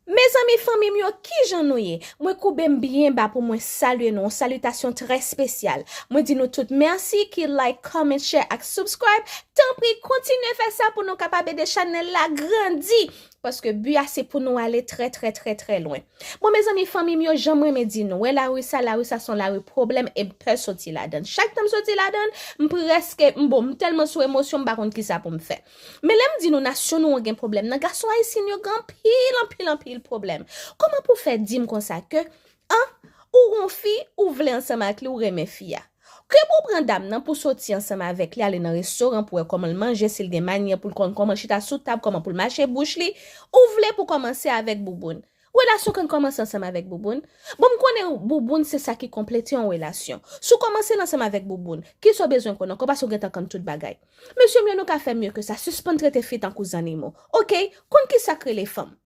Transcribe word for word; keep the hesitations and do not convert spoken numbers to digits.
Mezanmi, fanmi m yo, kijan nou ye? Mwen koube m byen ba pou mwen salye nou, yon salitasyon trè espesyal. Mwen di nou tout mèsi ki like, comment, share ak subscribe. Tanpri, kontinye fè sa pou nou kapab ede chanèl la grandi. Paske bi a se pou nou ale trè, trè, trè, trè lwen. Bon, mezanmi, fanmi m yo, jan m renmen di nou, wè lari sa, lari sa se yon lari pwoblèm e m pè soti ladan l. Chak tan m soti ladan l, m prèske, m bon, m tèlman sou emosyon, m pa konn kisa pou m fè. Men lè m di nou nasyon nou an gen pwoblèm nan, gason ayisyen yo gen anpil, anpil, anpil pwoblèm. Kòman pou fè di m konsa ke, an, ou gon fi, ou vle ansanm ak li, ou renmen fi a? Ke pou pran dam nan pou soti ansanm avèk li, ale nan restoran pou wè kòman l manje, si l gen manyè pou l konn kòman l chita sou tab, kòman pou l mache bouch li, ou vle pou kòmanse avèk bouboun. Relasyon konn kòmanse ansanm avèk bouboun. Bon, m konnen bouboun se sa ki konplete yon relasyon. Si w kòmanse l ansanm avèk bouboun, kisa w bezwen konn ankò paske w gentan konn tout bagay. Mesye m yo, nou ka fè mye ke sa. Sispann trete fi tankou zannimo. Oke? Konn kisa k rele fanm.